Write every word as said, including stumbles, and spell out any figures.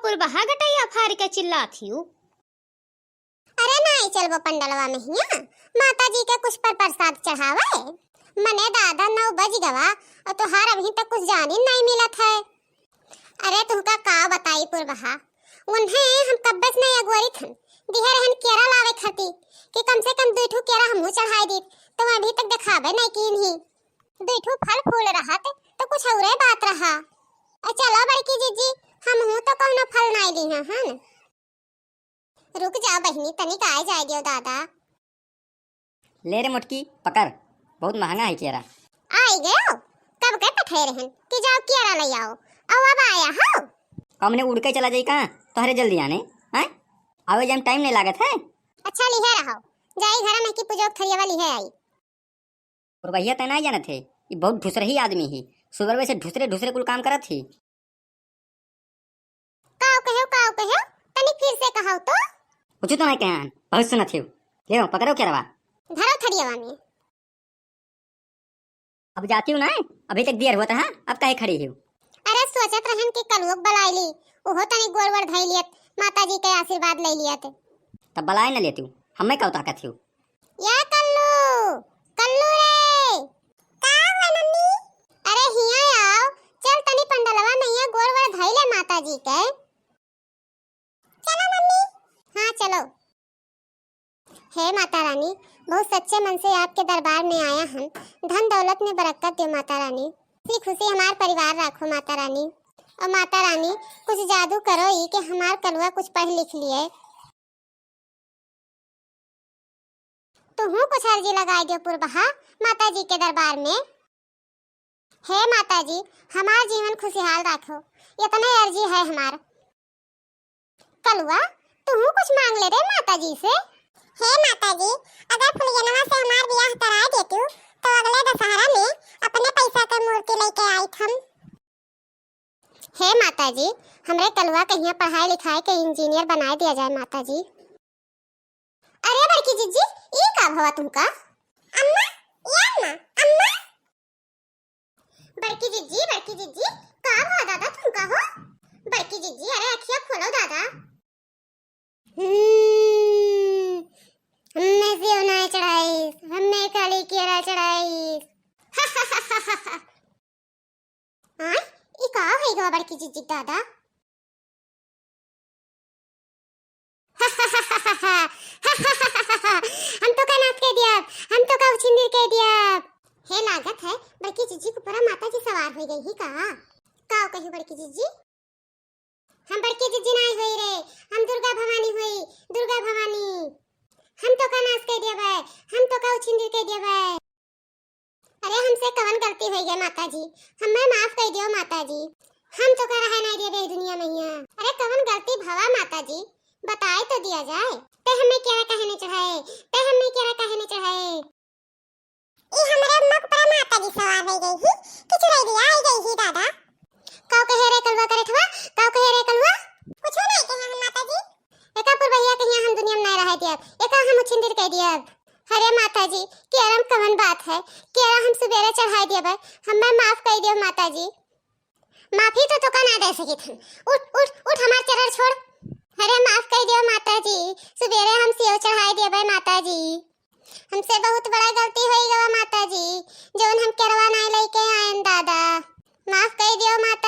पुरबहा गटैया फारि के चिल्लात हिउ। अरे नाई चलबो पंडलवा में हिया, माता जी के कुछ पर प्रसाद चढ़ावे। मने दादा नौ बजि गवा अउ तोहार अबहीं तक कुछ जानिन नाई मिलत है। अरे तुहका का बताई पुरबहा, उन्हें हम कब्बे से नाई अगोरित हन, दिहे रहन केरा लावे खाती कि कम से कम दुइ ठू केरा हमहू चढ़ाइ दीत, तउ अबहीं तक देखाबे नाई कीन ही। दुइ ठू फल फूल रहत तउ कुछ अउरे बात रहा। अ चलो बड़की जिज्जी, हमहू तउ कउनो फल नाई लिहे हन। रुक जाओ बहिनी, तनिक आइ जाइ दियो दादा। ले रे मोटकी, पकड़, बहुत महँगा है केरा। आइ गयो, कब के पठे रहन कि जाओ केरा लइ आओ, अउ अब आया हो। कमने उड़ के चला जाई का, तोहरे जल्दी आने, हैं? आवे जाए में टाइम नाई लागत है। अच्छा लिहे रहो, जाई घर में कि पुजोक थरियवा लिहे आई। पुरबहिया तै नाई जानत है, ई बहुत ढुसरही आदमी ही, सुबरवे से ढुसरे ढुसरे कुल काम करत ही। काउ कहेउ, काउ कहेउ? तनी फिर से कहाउ तो। कुछ तो नाई कहे हन, बहुत सुनत हिउ। लेउ, पकड़ो केरवा। धरो थरियवा में। अब जाती हूँ ना, अभी तक देर होत है, अब काहे खड़ी हिउ? अरे सोचत रहन कि कलुओ के बलाइ ली, उहो तनी गोड़ वोड़ धइ लियत, माता जी के आशीर्वाद लइ लियत। तब बलाइ न लेतिउ, हम्मे का ताकत हिउ? या कल्लू, कल्लू रे। का हुआ मम्मी? अरे हिया आओ, चल तनी पंडलवा में हिया गोड़ वोड़ धइ ले माता जी के। चलो मम्मी। हाँ चलो। हे माता रानी, बहुत सच्चे मन से आपके दरबार में आया हन, धन दौलत में बरकत दो माता रानी, खुशी खुशी हमार परिवार राखो माता रानी। अउर माता रानी, कुछ जादू करो ई कि हमार कलुआ कुछ पढ़ लिख लिए। तुहूँ कुछ अर्जी लगाइ दियो पुरबहा माता जी के दरबार में। हे माता जी, हमार जीवन खुशहाल राखो, इतने अर्जी है हमार। कलुआ, तुहूँ कुछ मांग ले रे माता जी से। हे माता जी, अगर फुलगेनवा से हमार बियाह कराइ देतिउ, तो अगले दशहरा में अपने पैसा के मूर्ति लइके आइत हम। हे माता जी, हमरे कलुआ कहिया पढ़ाई लिखाई के इंजीनियर बनाइ दिया जाए माता जी। अरे बड़की जिज्जी, ई का भवा तुमका? अम्मा, ए अम्मा, अम्मा। बड़की जिज्जी, बड़की जिज्जी, का भवा दादा तुमका हो? बड़की जिज्जी, अरे अखिया खोलो दादा। हम्म, हम्मे सेव नाई चढ़ाइस, हम्मे खाली केरा चढ़ाइस। आय, ई का होइ गवा बड़की जिज्जी दादा? हम तोका नास कइ दियब, हम तोका उछिंदिर कइ दियब। हे लागत है, बड़की जिज्जी के ऊपरा माता जी सवार होइ गई ही का? का कही बड़की जिज्जी? हम बड़की जिज्जी नाई होई रे, हम दुर्गा भवानी होई, दुर्गा भवानी। हम तोका नास कइ दियब, हम तोका उछिंदिर कइ दियब। अरे हमसे कवन गलती होइ गै माता जी, हम्मे माफ कइ दियो माता जी। हम तोका रहे नाई देबे ई दुनिया में हिया। अरे कवन गलती भवा माता जी, बताइ तो दिया जाए। तै हम्मे केरा काहे नाई चढ़ाए, तै हम्मे केरा काहे नाई चढ़ाए? ई हमरे मुख पर माता जी सवार होइ गई ही कि चुड़ैलिया आइ गई ही दादा। काउ कहे रे कलुआ करेठवा, काउ कहे रे कलुआ? कुछो नाई कहे हम माता जी। एका पुरबहिया कहिया हम दुनिया में नाई रहे दियब, एका हम उछिंदिर कइ दियब। अरे माता जी, केरा में कवन बात है, केरा हम सुबेरे चढ़ाइ दियब, हम्मे माफ कइ दियो माता जी। माफी तो तोका नाई दे सकित हन। उठ, उठ, उठ, हमार चरर छोड़। अरे माफ कइ दियो माता जी, सुबेरे हम सेव चढ़ाइ दियब माता जी। हमसे बहुत बड़ा गलती होइ गवा माता जी, जौन हम केरवा नाई लइके आएन दादा। माफ कइ दियो माता